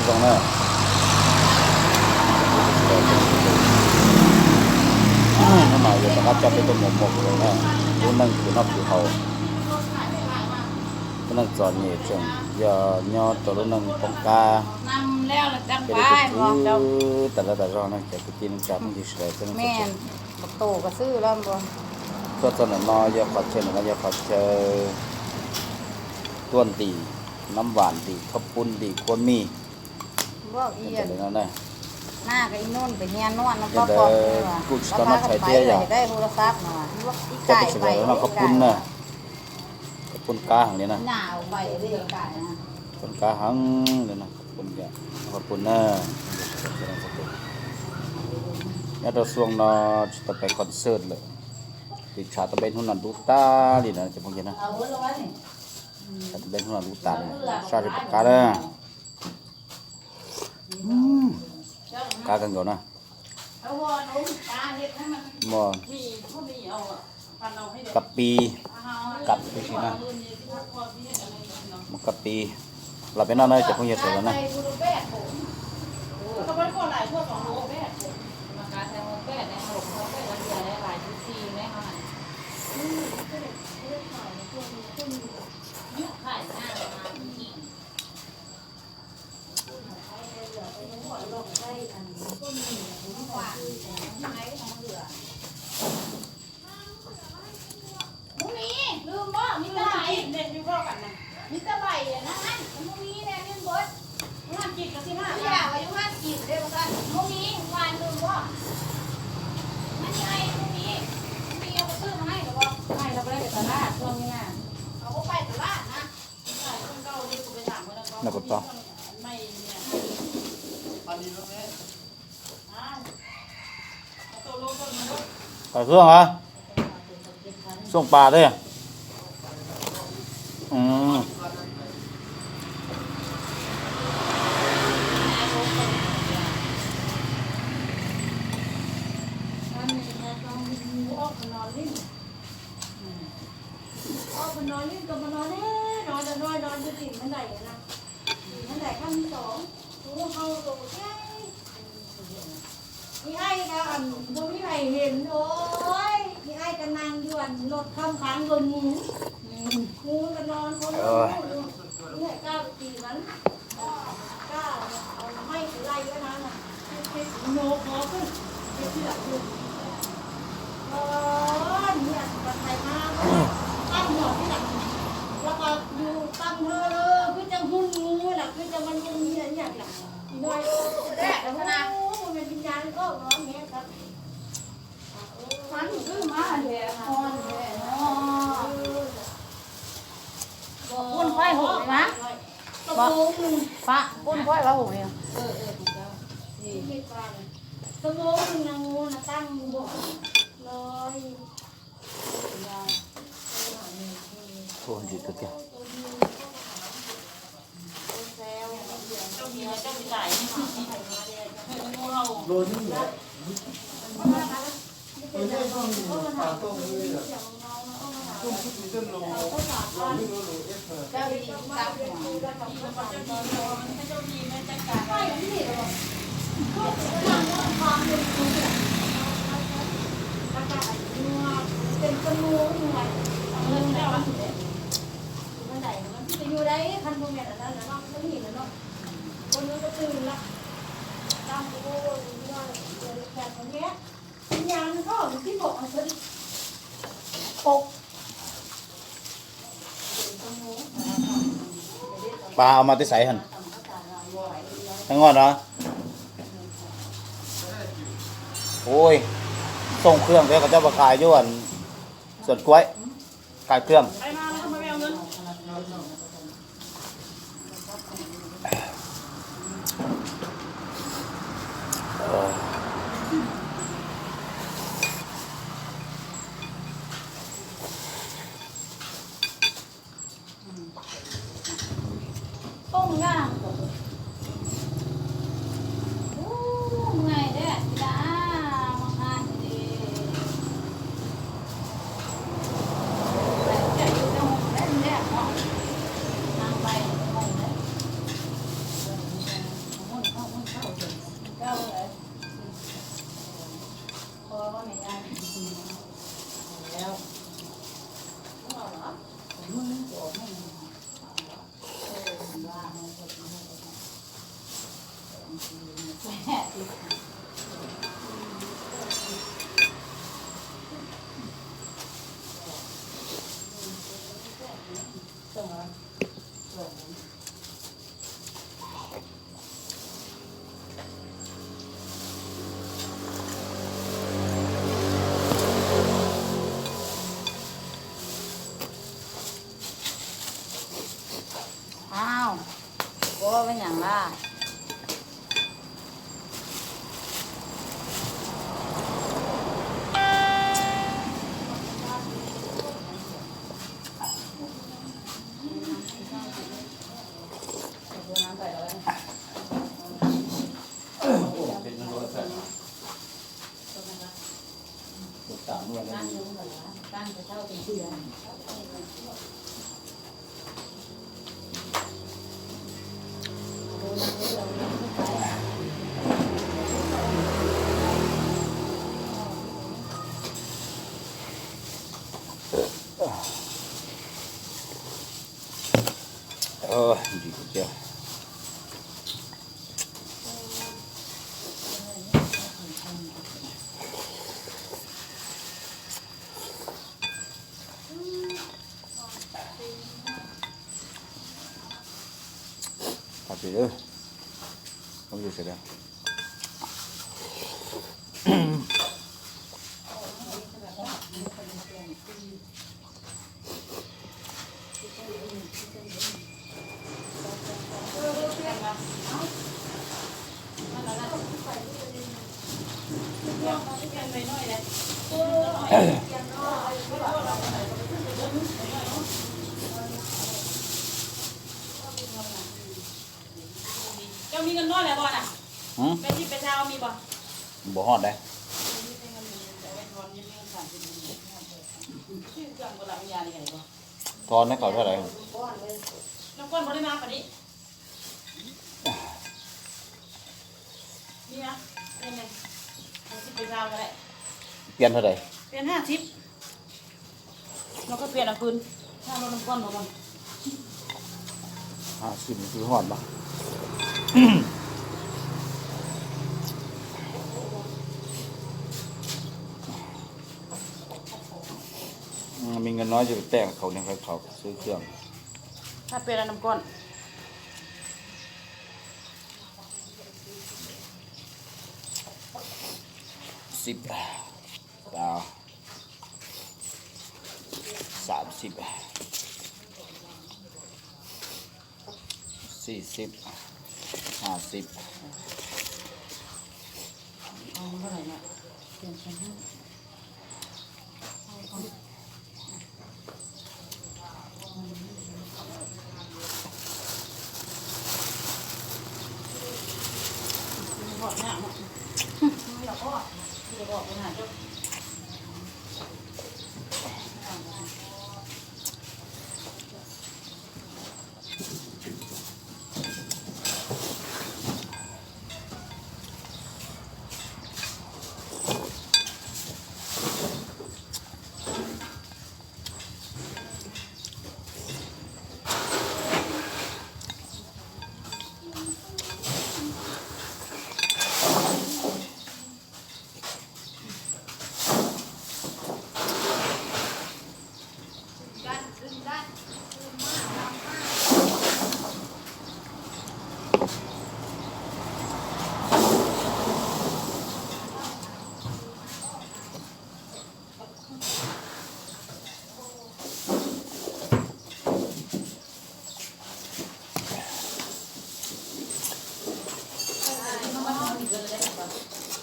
ເບິ່ງເດີ ນ້ອງໝາຢູ່ປະກັດຈັບໄປຕົວໝົກໆເລີຍນະ. ລຸ້ນໜຶ່ງຄືນອກຄືເຮົາ ລຸ້ນໜຶ່ງຈອນເຫຍເຊິ່ງ ຢ່າຍໍໂຕລຸ້ນໜຶ່ງປ້ອງກາ ນຳແລ້ວລະຈັກໄປ ບອກເຈົ້າ ແຕ່ລະຕາຈອນນະ ຈະກິນຈາກມັນທີ່ສວຍເຊິ່ງ ແມ່ນ ບັກໂຕກໍຊື້ແລ້ວບໍ່ ຕົວຈອນນະ ຢ່າຂອດເຊີນ ຢ່າຂອດເຊີນ ຕ້ວນດີ ນ້ຳຫວານດີ ເຂົ້າປຸ້ນດີ ຄວນມີ ບອກອີ່ ເປັນຈັ່ງໃດນັ້ນນະ ໜ້າກໍອີ່ໂນນໄປເຮຍນວດນຳ ເປັນຈັ່ງໃດ ປອບໆນີ້ວ່າ ກູສະຕາມາໄທເທຍຢ່າ ໄດ້ໂທລະສັບນະ ອີ່ໄກ່ໄປເນາະ ເຂົ້າປຸ້ນນະ ເຂົ້າປຸ້ນກາຫັງນີ້ນະ ໜາວໄປເດ້ໄກ່ນະ ປຸ້ນກາຫັງນີ້ນະ ເຂົ້າປຸ້ນກະ ເຂົ້າປຸ້ນນະ ແລ້ວຕະຊ່ວງນະ ຈະໄປຄອນເສີດເລີຍ ຕິດຊາຕະເບັນຫຸນນະ ດູຕາດີນະ ຈະບໍ່ເຫັນນະ ຊາຕະເບັນຫຸນນະ ດູຕາດີນະ ຊາຕະເບັນການະ ອືມ ກາກັນກ່ອນນະ ບໍ່ ກະປີ ກັບປີຊີ້ນະ ມັນກະປີ ລາວໄປນອນໃນຈະຄົງເຮັດໃສ່ແລ້ວນະ ບໍ່ມີ ລືມບໍ່? ມີແຕ່ໃບ ມີແຕ່ໃບອັນນັ້ນ ມັນບໍ່ມີແນ່ ລືມເບິດ. ຢູ່ຮ້ານກິນກໍຊິມາ ຢູ່ຢາກວ່າຢູ່ຮ້ານກິນເດ້ວ່າຊັ້ນ ບໍ່ມີ ວານລືມບໍ່? ມັນໃຫຍ່ ບໍ່ມີ ບໍ່ມີ ເອົາໄປຊື້ມາໃຫ້ແລ້ວບໍ່? ໃຫ້ ລາວບໍ່ໄດ້ໄປຕະຫຼາດຊ່ວງນີ້ນະ ເຂົາບໍ່ໄປຕະຫຼາດນະ. ແລ້ວກໍຕໍ່ ໄປເຄື່ອງຫວາ? ຊ່ວງປ່າເດ້. ອືມ ອອກມານອນຫຼິ້ນກໍມານອນແນ່ ນອນແຕ່ນ້ອຍ ນອນຢູ່ຕີນບັນໄດຫັ້ນນະ ຕີນບັນໄດຂັ້ນທີສອງ ໂຕເຮົາໂຕໃຫຍ່ ອີອ້າຍກໍ ອັນ ບໍ່ມີໃຜເຫັນ ໂອ້ຍ ອີອ້າຍກໍນັ່ງຢູ່ ອັນ ລົດຂ້າງທາງເບິ່ງໝູ ໝູກໍນອນຄົນ ເອີ ເອື້ອຍກ້າໄປຕີມັນ. ກ້າເອົາໄມ້ໄລ່ອັນນັ້ນນະ ເຮັດ ເຮັດໂຍກຄໍຂຶ້ນ ເຮັດທີ່ຫຼັງເດີນ ເອີ ນີ້ອັນບັນໄດມາ ຕັ້ງຫົວທີ່ຫຼັງ ແລ້ວກໍຢູ່ຕັ້ງເທີເລີ ຄືຈັ່ງຫຸ່ນງູລະ ຄືຈັ່ງມັນບໍ່ມີອັນຫຍັງລະ ອີນ້ອຍ ແດດລະນະ ໂອ້ ບໍ່ແມ່ນວິນຍານອອກເນາະ ແມ່ນຄັບ ມັນຄືມາແດດຮ້ອນແທ້ເນາະ. ປຸ້ນຂ້ອຍຫຸງນະ ປະ ປຸ້ນຂ້ອຍວ່າຫຸງນີ້ ເອີ ເອີ ຂອງເຈົ້າ ນີ້ ສະໂມງໜຶ່ງນະ ງູນະຕັ້ງຢູ່ບໍ່ ລອຍ ໂທນຊິຕົວເຈົ້າ. ໂລໜຶ່ງແຫຼະ ໂຕໃຫຍ່ເທົ່ານີ້ປາຕ້ອງເລີຍອະ ຕ້ອງຄິດມີເສັ້ນໂລ ໂລໜຶ່ງໂລເອັດຫັ້ນນະ ເຈົ້າດີຕາຫົວ ເປັນກະໂມງ ຢູ່ໃນ ຢູ່ໃນ ມັນຊິໄປຢູ່ໃດ ຄັນບໍ່ແມ່ນອັນນັ້ນນະເນາະ ມັນມີແລ້ວເນາະ ຄົນມັນກໍຕື່ນລະ ຕາມໂອ້ຍ ເປັນຫຍັງເຂົາຊິບອກອັນເພິ່ນ ໂອະ ປາເອົາມາແຕ່ໃສຫັ້ນ? ທັງງອດເນາະ ໂອ້ຍ ສົ່ງເຄື່ອງເດ້ ເຂົາເຈົ້າໄປຂາຍຢູ່ ອັນ ສວນກ້ວຍ ຂາຍເຄື່ອງ ໂອ້ຍ ເມື່ອຍແທ້ ດາ ມາງານນີ້ ໄປເກັບຢູ່ໃນຫ້ອງແລ້ວເນາະ ນາງໄປຫ້ອງແລ້ວ. ບໍ່ເປັນຫຍັງລະ. ເອີ ດີເຈົ້າ. ຄັກຢູ່ເດີ ມັນຢູ່ໃສເດີ. ເຈົ້າມີເງິນຮ້ອຍແລ້ວບໍ່ນະ? ຫືມ? ແປດສິບ ແປດສິບ ມີບໍ່? ບໍ່ຮອດເດ້. ທອນໃຫ້ເຂົາເທົ່າໃດ? ນ້ຳກ້ອນບໍ່ໄດ້ມາປານນີ້. ມີນະ ປ່ຽນເລີຍ ຫົກສິບ ເປັນຊາວກໍໄດ້. ປ່ຽນເທົ່າໃດ? ປ່ຽນຫ້າສິບ ແລ້ວກໍປ່ຽນເອົາຄືນ ຖ້າລົດນ້ຳກ້ອນບໍ່ມັນ ຫ້າສິບ ມັນຄືຮອດບໍ່? ອືມ ມີເງິນນ້ອຍຈະໄປແຕ່ງເຂົານີ້ ໃຫ້ເຂົາຊື້ເຄື່ອງ ຖ້າປ່ຽນເອົານ້ຳກ້ອນ. ສິບ ຊາວ ສາມສິບ ສີ່ສິບ ຫ້າສິບ.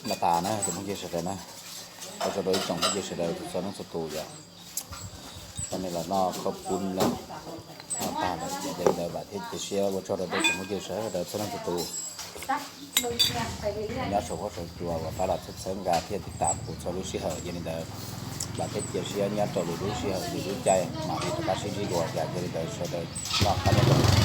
ໜ້າຕານະ ເປັນຄົນເຮັດສະໄດນະ ເຂົາສະດອຍຈັ່ງເຮັດສະໄດ ສອນໜັງສະຕູຢາ ອັນນີ້ລະເນາະ ເຂົ້າປຸ້ນລະ ໜ້າຕາລະ ເຮັດໄດ້ບາດເຮັດເຈເຊຍ ບໍ່ຊອດໄດ້ສົມມຸດເຈເຊຍ ໄດ້ສອນໜັງສະຕູ. ຍາດສະເພາະສ່ວນຕົວວ່າຕະຫຼາດເຊິ່ງການທີ່ຕິດຕາມຜູ້ຊາວລູກຊິເຮີ ຍິນດີເດີ ບາດເຈັບເຈເຊຍ ຍາດຕໍ່ລູກຊິເຮີ ດີໃຈ ມາເຮັດການຊິດີກວ່າ ຢາກຍິນດີເດີ ຊ່ວຍເດີ ນອກນັ້ນ